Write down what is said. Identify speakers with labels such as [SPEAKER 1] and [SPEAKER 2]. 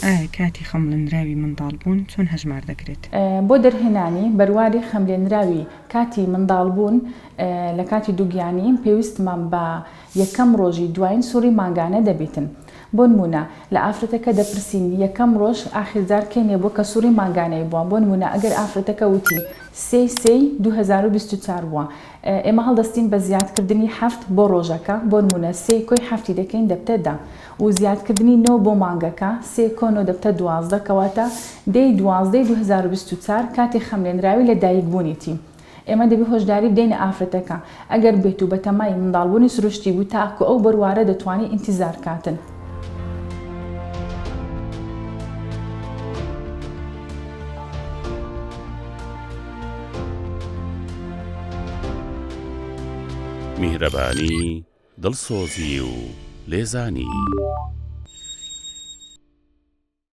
[SPEAKER 1] ئایا کاتی خەمڵێنراوی منداڵبوون چۆن هەژمار دەکرێت؟
[SPEAKER 2] بۆ دەرهێنانی بەرواری خەملێنراوی کاتی منداڵبوون لە کاتی دووگیانی پێویستمان بە یەکەم ڕۆژی دوایین سوڕی مانگانە دەبیتن. بۆنموونە لە ئافرەتەکە دەپرسین یەکەم ڕۆژ ئاخیر جار کەینێ بووە کە سوڕی مانگانەی بووە بۆنموونە ئەگەر ئافرەتەکە وتی سێی سێی 2024 بووە ئێمە هەڵدەستین بە زیادکردنی حەفت بۆ ڕۆژەکە بۆنموونە سێی کۆی حەفتی دەکەین دەبتە دە و زیادکردنی نۆ بۆ مانگەکە سێ کۆ نۆ دەبتە 12 کەواتە دەی دوازدەی 2024 کاتی خەملێنراوی لە دایکبوونیتی. ئێمە دەبێ هۆشداری بدەینە ئافرەتەکە ئەگەر بێت و بەتەمای منداڵبوونی سروشتی بوو تاکو ئەو بەروارە دەتوانی ئینتیزار کاتن.
[SPEAKER 3] میهرەبانی، دڵسۆزی و لێزانی.